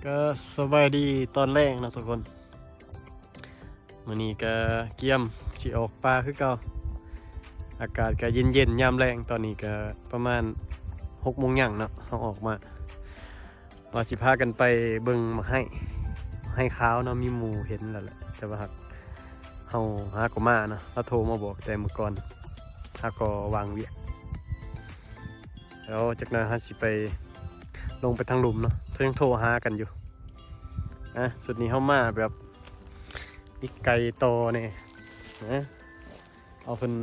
ກໍສະບາຍດີຕອນແລງເນາະທຸກຄົນ. ມື້ນີ້ກໍກຽມຊິອອກປ່າຄືເກົ່າ. ອາກາດກໍເຢັນໆ ຍາມແລງ. ຕອນນີ້ກໍປະມານຫົກໂມງຫຍັງເນາະ ເຮົາອອກມາ ວ່າຊິພາກັນໄປເບິ່ງໝາກໄຮ ໄຮຂາວເນາະ. ມີໝູ່ເຫັນແລ້ວແຫຼະ ແຕ່ວ່າຫາກເຮົາຫາກໍມາເນາະ. ລາວໂທມາບອກແຕ່ມື້ກ່ອນ ຫາກໍວ່າງວຽກ. ແລ້ວຈັກໜ່ອຍເຮົາຊິໄປ ລົງໄປທາງລຸ່ມເນາະ. ເຂົາຍັງໂທຫາກັນຢູ່. ອ່ະ ຊຸດນີ້ເຮົາມາແບບມີໄກ່ຕໍ່ແດ່ນະ. ເອົາເພິ່ນ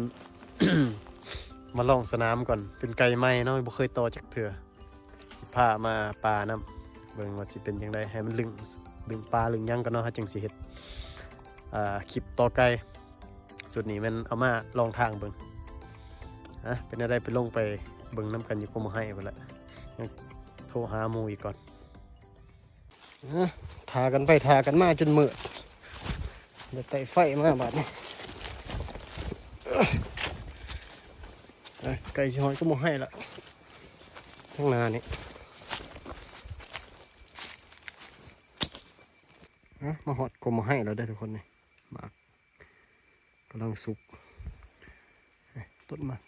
ມາລອງສະໜາມກ່ອນ. ເປັນໄກ່ໃໝ່ເນາະ ບໍ່ເຄີຍຕໍ່ຈັກເທື່ອ. ພາມາປ່ານຳ ເບິ່ງວ່າຊິເປັນຈັ່ງໃດ. ໃຫ້ມັນລຶ້ງ ດຶງປາດຶງຫຍັງກ່ອນເນາະ ເຮົາຈຶ່ງຊິເຮັດ ອ່າ ຄລິບຕໍ່ໄກ່. ຊຸດນີ້ແມ່ນເອົາມາລອງທາງເບິ່ງ. ອ່ະ ເປັນແນວໃດ ໄປລົງໄປເບິ່ງນຳກັນຢູ່ກົກໝາກໄຮພຸ້ນແຫຼະ. ຍັງໂທຫາໝູ່ອີກກ່ອນ. ອ່ະ ຖ້າກັນໄປຖ້າກັນມາຈົນມືດ ໄດ້ໄຕ້ໄຟມາບາດນີ້. ອ່ະ ໃກ້ຊິຮອດກົກໝາກໄຮລະ ທາງໜ້ານີ້. ອ່ະ ມາຮອດກົກໝາກໄຮແລ້ວເດີທຸກຄົນນີ້. ໝາກກຳລັງສຸກ. ເອີ ຕົ້ນມັນ.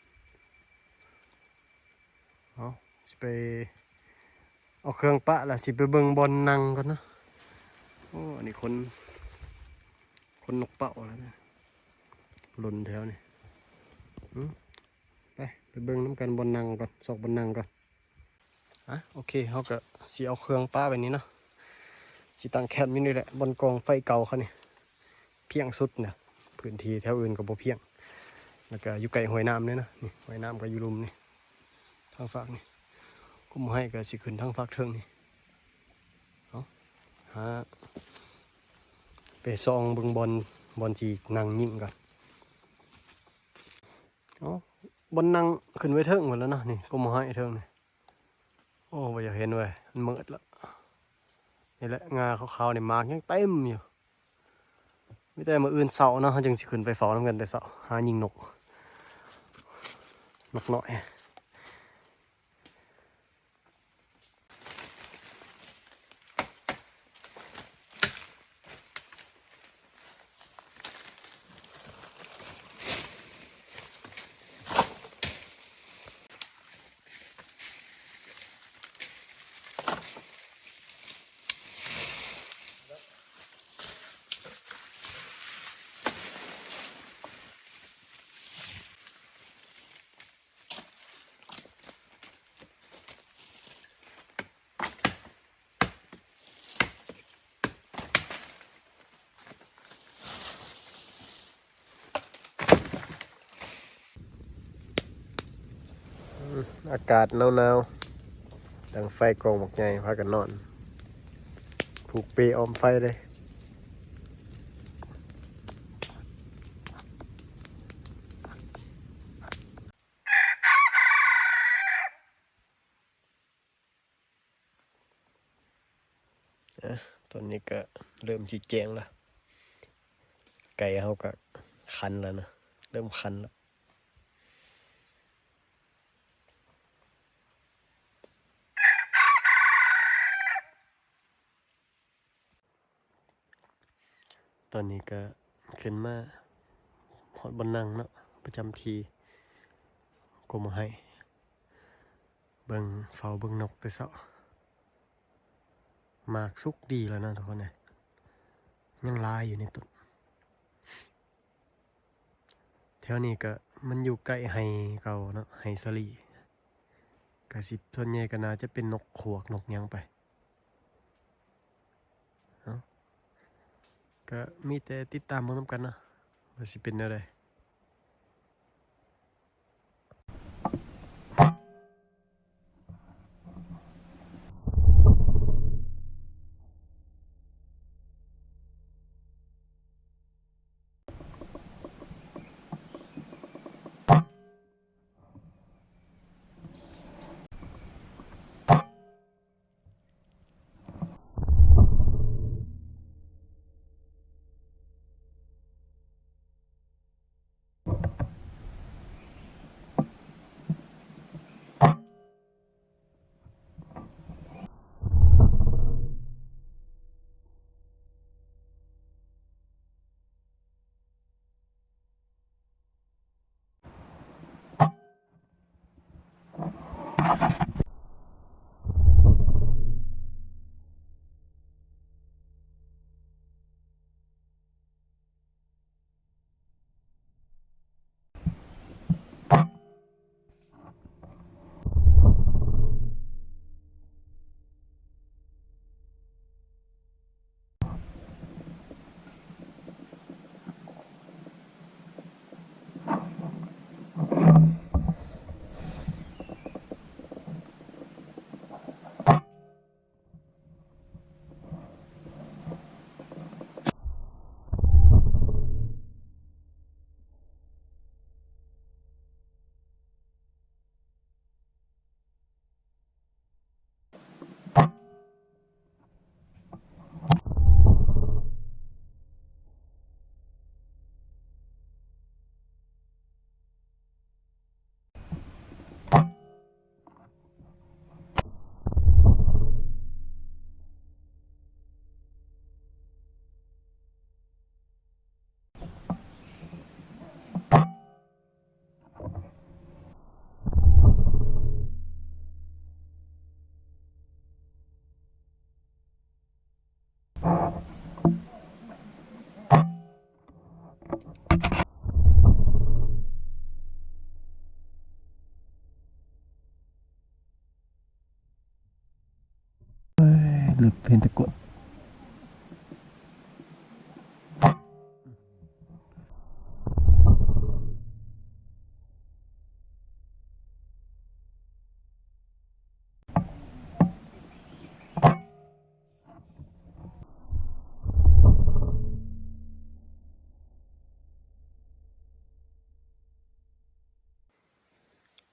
ເອົາ ຊິໄປເອົາເຄື່ອງປະລະ ຊິໄປເບິ່ງບ່ອນນັ່ງກ່ອນເນາະ. ໂອ້ ອັນນີ້ຂົນ ຂົນນົກເປົ້າແລ້ວນະ ຫຼົ່ນແຖວນີ້. ອື ໄປ ໄປເບິ່ງນຳກັນບ່ອນນັ່ງກ່ອນ ຊອກບ່ອນນັ່ງກ່ອນ. ອ່ະ ໂອເຄ ເຮົາກໍຊິເອົາເຄື່ອງປະໄວ້ນີ້ເນາະ. ຊິຕັ້ງແຄມຢູ່ນີ້ແຫຼະ ບ່ອນກອງໄຟເກົ່າເຂົານີ້. ພຽງສຸດນະ ພື້ນທີ່ແຖວອື່ນກໍບໍ່ພຽງ. ແລ້ວກໍຢູ່ໃກ້ຫ້ວຍນ້ຳເດ້ນະ. ນີ້ ຫ້ວຍນ້ຳກໍຢູ່ລຸ່ມນີ້ ທາງຟາກນີ້. ກົກໝາກໄຮກໍຊິຂຶ້ນທາງຟາກເທິງນີ້. ເອົາ ຫາໄປສ່ອງເບິ່ງບ່ອນ ບ່ອນຊິນັ່ງຍິງກ່ອນ. ເອົາ ບ່ອນນັ່ງຂຶ້ນໄວ້ເທິງພຸ້ນແລ້ວເນາະ. ນີ້ ກົກໝາກໄຮເທິງນີ້. ໂອ້ ບໍ່ຢາກເຫັນເວີຍ ມັນມືດລະ. ນີ້ແຫຼະ ງ່າຂາວໆນີ້ ໝາກຍັງເຕັມຢູ່. ມີແຕ່ມື້ອື່ນເຊົ້າເນາະ ເຮົາຈຶ່ງຊິຂຶ້ນໄປເຝົ້ານຳກັນແຕ່ເຊົ້າ ຫາຍິງນົກ ນົກນ້ອຍ. ອືມ ອາກາດໜາວໆ ດັງໄຟກອງບັກໃຫຍ່ ພາກັນນອນ ຜູກເປອ້ອມໄຟເລີຍ. ອ່ະ ຕອນນີ້ກະເລີ່ມຊິແຈ້ງລະ ໄກ່ເຮົາກະຂັນລະນະ ເລີ່ມຂັນລະ. ຕອນນີ້ກະຂຶ້ນມາຮອດບ່ອນນັ່ງເນາະ ປະຈຳທີ່ກົກໝາກໄຮ ເບິ່ງ ເຝົ້າເບິ່ງນົກແຕ່ເຊົ້າ. ໝາກສຸກດີແລ້ວນະທຸກຄົນເອີຍ ຍັງຫຼາຍຢູ່ໃນຕົ້ນ. ແຖວນີ້ກະມັນຢູ່ໃກ້ໄຮ່ເກົ່າເນາະ ໄຮ່ສາລີ ກະຊິ ສ່ວນໃຫຍ່ກະໜ້າຈະເປັນນົກຂວາກນົກຫຍັງໄປ. ເອົາ ກະມີແຕ່ຕິດຕາມເບິ່ງນຳກັນເນາະ ວ່າຊິເປັນແນວໃດ. ເອີຍ ເລີ່ມເຫັນແຕ່ກົດ.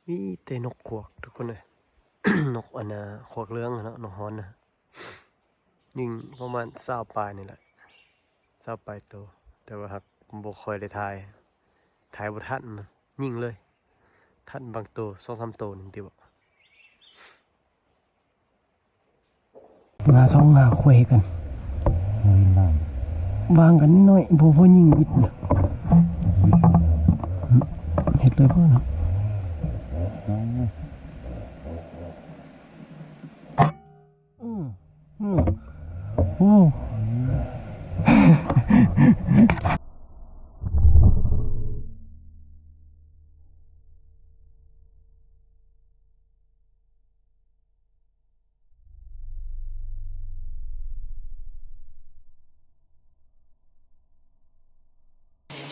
ມີແຕ່ນົກຂວາກທຸກຄົນເອີຍ ນົກອັນນ່າຂວາກເຫຼືອງຫັ້ນເນາະ ນົກຮອນນະ ຍິງປະມານຊາວປາຍນີ້ແຫຼະ ຊາວປາຍໂຕ ແຕ່ວ່າຫາກບໍ່ຄ່ອຍໄດ້ຖ່າຍ ຖ່າຍບໍ່ທັນ ຍິງເລີຍ ທັນບາງໂຕ ສອງສາມໂຕນີ້ຕິບໍ. ງາສອງງາແຂວະກັນ ວາງກັນໜ້ອຍ ບໍ່ພໍຍິງບິດນະ ເຮັດເລີຍພໍເນາະ. ອືມ ອືມ ໂອ້.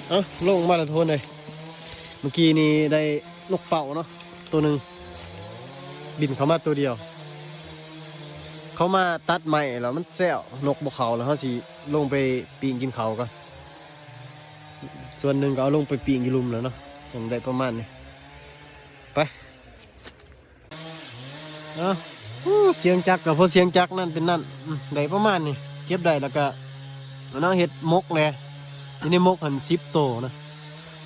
ເອົ້າ ລົງມາແລ້ວທຸກຄົນເອີຍ ເມື່ອກີ້ນີ້ໄດ້ນົກເປົ້າເນາະ ໂຕໜຶ່ງ ບິນເຂົ້າມາໂຕດຽວ ເຂົາມາຕັດໄມ້ແລ້ວມັນແຊວ ນົກບໍ່ເຂົ້າ ແລ້ວເຮົາຊິລົງໄປປີ້ງກິນເຂົ້າກ່ອນ ສ່ວນໜຶ່ງກໍເອົາລົງໄປປີ້ງຢູ່ລຸ່ມແລ້ວເນາະ ໄດ້ປະມານນີ້ ໄປ. ເອົ້າ ໂອ້ ສຽງຈັກກໍພໍສຽງຈັກນັ້ນເປັນນັ້ນ ອືມ ໄດ້ປະມານນີ້ ເກັບໄດ້ແລ້ວກໍເອົາເນາະ ເຮັດໝົກແດ່ ຢູ່ໃນໝົກຫັ້ນສິບໂຕນະ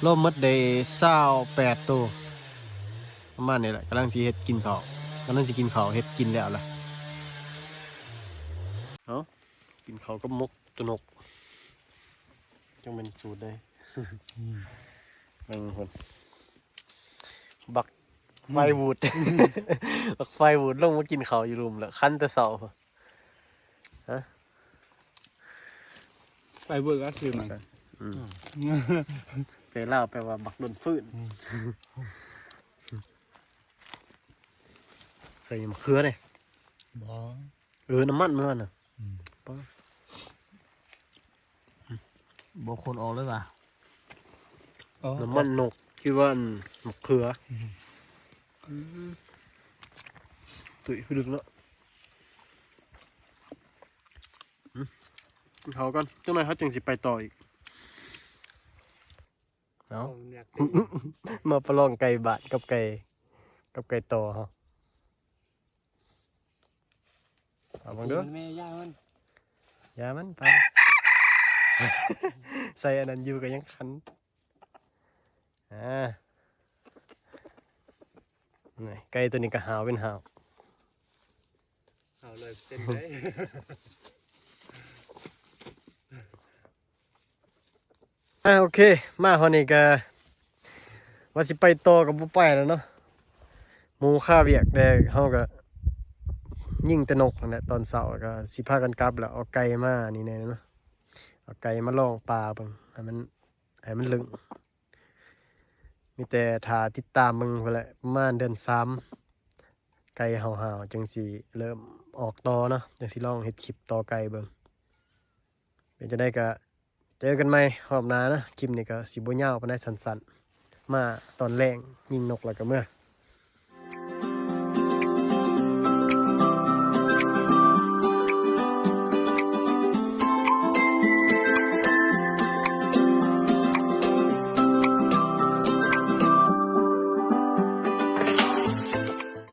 ລວມໝົດໄດ້ຊາວແປດໂຕ ປະມານນີ້ແຫຼະ ກຳລັງຊິເຮັດກິນເຂົ້າ ກຳລັງຊິກິນເຂົ້າ ເຮັດກິນແລ້ວລະ ເອົ້າ ກິນເຂົ້າກັບໝົກ ຕົວນົກ ຈັກແມ່ນສູດໃດ ອືມ ເບິ່ງພຸ້ນ ບັກໄຟວູດ ບັກໄຟວູດລົງມາກິນເຂົ້າຢູ່ລຸ່ມແລ້ວ ຄັນແຕ່ເຊົ້າ ຮະ ໄຟວູດກໍຊື່ມັນ ອືມ ອືມ ແປລາວແປວ່າບັກດົນຟື້ນ ອືມ ໃສ່ໝາກເຂືອເດ້ ບໍ່ ເອີ ນ້ຳມັນມັນນະ ອືມ ບໍ່ຄົນອອກເລີຍວ່າ ອໍ ນ້ຳມັນນົກ ຄິດວ່າອັນໝາກເຂືອ ອືມ ຕຸ້ຍຄືດຶກເນາະ ອືມ ກິນເຂົ້າກ່ອນ ຈັກໜ້ອຍເຮົາຈຶ່ງຊິໄປຕໍ່ອີກ ເອົາ ມາປະລອງໄກ່ບ້ານກັບໄກ່ ກັບໄກ່ຕໍ່ເຮົາ ເອົາເບິ່ງເດີ ມັນແມ່ ຢ່າມັນ ຢ່າມັນ ໄປ ໃສ່ອັນນັ້ນຢູ່ກໍຍັງຄັນ ອ່າ ນີ້ ໄກ່ຕົວນີ້ກໍຫາວເປັນຫາວ ຫາວຮ້ອຍເປີເຊັນເລີຍ ອ່າ ໂອເຄ ມາຮອດນີ້ກໍວ່າຊິໄປຕໍ່ກໍບໍ່ໄປແລ້ວເນາະ ໝູ່ຄາວຽກແດ່ ເຮົາກໍຍິງແຕ່ນົກຫັ້ນແຫຼະ ຕອນເຊົ້າກໍຊິພາກັນກັບແລ້ວ ເອົາໄກ່ມານີ້ແດ່ເນາະ ເອົາໄກ່ມາລອງປ່າເບິ່ງ ໃຫ້ມັນ ໃຫ້ມັນລຶ້ງ ມີແຕ່ຖ້າຕິດຕາມເບິ່ງພຸ້ນແຫຼະ ປະມານເດືອນສາມ ໄກ່ເຮົາຫາວ ຈັ່ງຊິເລີ່ມອອກຕໍ່ເນາະ ຈັ່ງຊິລອງເຮັດຄລິບຕໍ່ໄກ່ເບິ່ງ ເປັນຈັ່ງໃດກໍເຈີກັນໃໝ່ຮອບໜ້າເນາະ ຄລິບນີ້ກໍຊິບໍ່ຍາວປານໃດ ສັ້ນໆ ມາຕອນແລງຍິງນົກແລ້ວກໍເມືອ